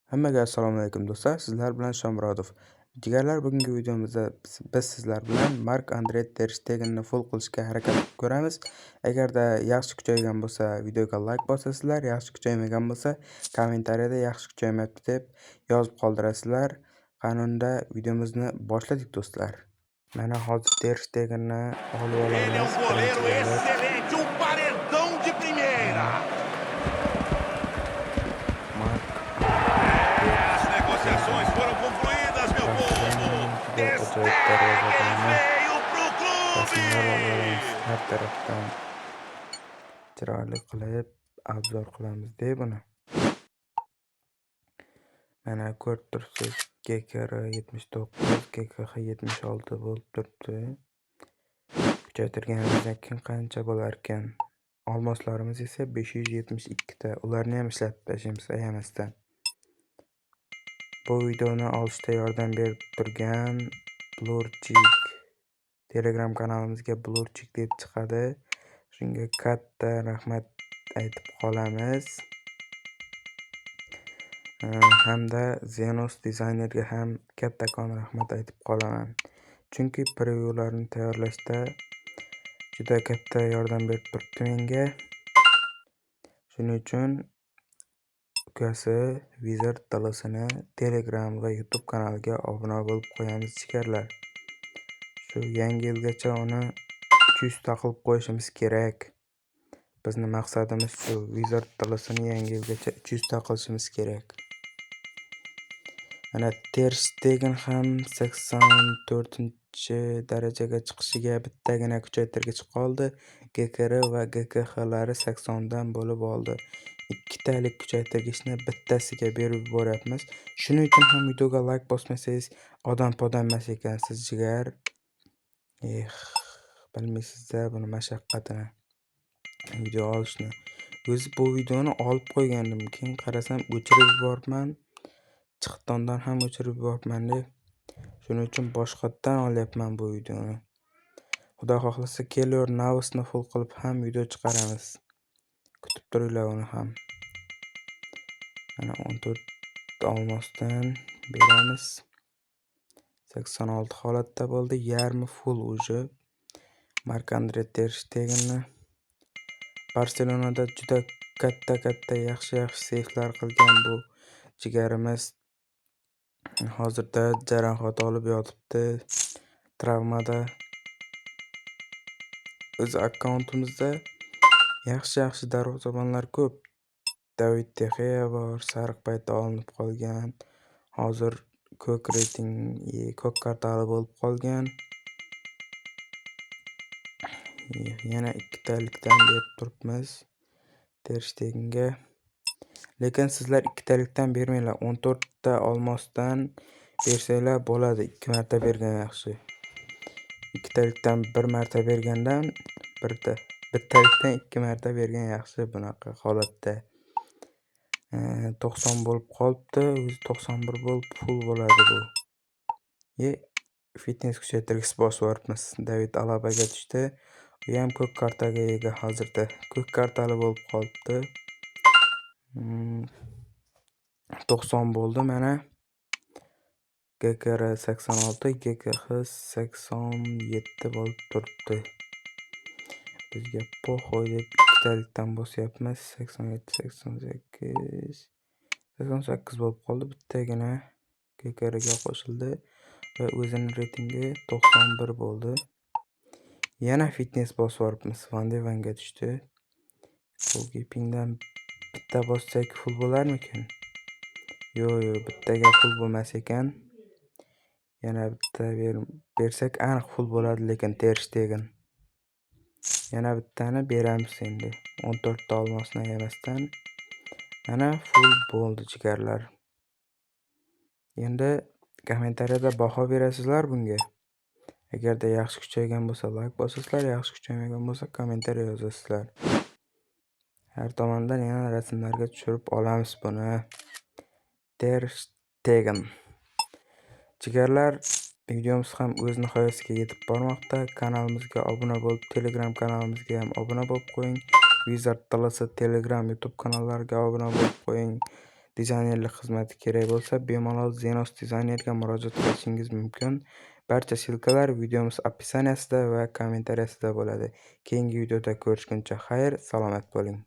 Hammaga assalomu alaykum do'stlar, sizlar bilan Shomurodov. Jigarlar, bugungi videomizda biz sizlar bilan Mark-Andre Ter Stegenni full qilishga harakat qilib ko'ramiz. Agarda yaxshi kuchaygan bo'lsa, videoga like bosasizlar, yaxshi kuchaymagan bo'lsa, kommentariyada yaxshi kuchaymayapti deb yozib qoldirasizlar. Qani unda videomizni boshladik do'stlar. Mana hozir Ter Stegenni olib Ele é olamiz. um goleiro Birinchi bo'lib. Excelente, um paredão de primeira. Mark As negociações foram concluídas, meu povo. Juda Ter ajoyib Stegen darvozabonni veio pro rasmlar clube. olamiz har tarafdan chiroyli qilib обзор qilamiz deb buni. Mana ko'rib turibsiz, GKR 79, GKH 76 bo'lib turibdi. Kuchaytirganimizdan keyin qancha bo'lar ekan? Olmoslarimiz esa 572 ta. Ularni ham ishlatib tashlaymiz ayamasdan. Bu videoni olishda yordam berib turgan Blurchik, Telegram kanalimizga Blurchik deb chiqadi. Shunga katta rahmat aytib qolamiz. Hamda Zenos dizaynerga ham kattakon rahmat aytib qolaman. Chunki prevyularni tayyorlashda juda katta yordam berib turibdi menga. Shuning uchun ukasi Wizard DLSini Telegram va YouTube kanaliga obuna bo'lib qo'yamiz, jigarlar. Shu yangi yilgacha uni 300 ta qilib qo'yishimiz kerak. Bizni maqsadimiz shu, Wizard DLSini yangi yilgacha 300 ta qilishimiz kerak. Mana Ter Stegen ham 84-darajaga chiqishiga bittagina kuchaytirgich qoldi. GKR va GKHlari 80 dan bo'lib oldi. Ikkitalik kuchaytirgichni bittasiga berib yuboryapmiz. Shuning uchun ham videoga like bosmasangiz odam-podam emas ekansiz, jigar. Eh, bilmaysiz-da buni mashaqqatini. Video olishni. O'zi bu videoni olib qo'ygandim. Keyin qarasam, o'chirib yuboribman. Chiqitdondan ham o'chirib yuboribman-da. Shuning uchun boshqatdan olyapman bu videoni. Xudo xohlasa, Keylor Navasni full qilib ham video chiqaramiz. Kutib turinglar uni ham. Mana 14 olmosdan beramiz. 86 holatda bo'ldi. Yarmi full уже. Mark-Andre Ter Stegenni. Barselonada juda katta-katta, yaxshi-yaxshi seyflar qilgan bu jigarimiz hozirda jarohat olib yotibdi travmada. O'zi akkauntimizda yaxshi-yaxshi darvozabonlar ko'p. David De Gea bor, sariq paytda olinib qolgan. Hozir ko'k reyting, ko'k kartali bo'lib qolgan. Yana ikkitalikdan berib turibmiz Ter Stegenga. Lekin sizlar ikkitalikdan bermanglar. 14 ta olmosdan bersanglar bo'ladi. Ikki marta bergan yaxshi. Ikkitalikdan bir marta bergandan birta bittalikdan ikki marta bergan yaxshi bunaqa holatda. 90 bo'lib qolibdi. O'zi 91 bo'lib full bo'ladi bu. E, fitness kuchaytirgich bosib yuboribmiz. David Alabaga tushdi. U ham ko'k kartaga ega hozirda. Ko'k kartali bo'lib qolibdi. 90 bo'ldi mana. GKR 86, GKH 87 bo'lib turibdi. Bizga похуй deb ikkitalikdan bosyapmiz. 87, 88, 88 bo'lib qoldi. Bittagina GKRga qo'shildi va o'zining reytingi 91 bo'ldi. Yana fitness bosib yuboribmiz. Van de Venga tushdi. Goalkeepingdan bitta bossak full bo'larmikin? Yo'q, yo'q, bittaga full bo'lmas ekan. Yana bitta bersak aniq full bo'ladi, lekin Ter Stegen. Yana bittani beramiz endi. 14 ta olmosni ayamasdan. Mana full bo'ldi, jigarlar. Endi kommentariyada baho berasizlar bunga. Agarda yaxshi kuchaygan bo'lsa, like bosasizlar, yaxshi kuchaymagan bo'lsa, kommentariy yozasizlar. Har tomondan yana rasmlarga tushirib olamiz buni. Ter Stegen. Jigarlar, videomiz ham o'z nihoyasiga yetib bormoqda. Kanalimizga obuna bo'lib, Telegram kanalimizga ham obuna bo'lib qo'ying. Wizard DLS Telegram, YouTube kanallariga obuna bo'lib qo'ying. Dizaynerlik xizmati kerak bo'lsa, bemalol Zenos dizaynerga murojaat qilishingiz mumkin. Barcha ссылка lar videomiz описание sida va kommentariyasida bo'ladi. Keyingi videoda ko'rishguncha xayr, salomat bo'ling.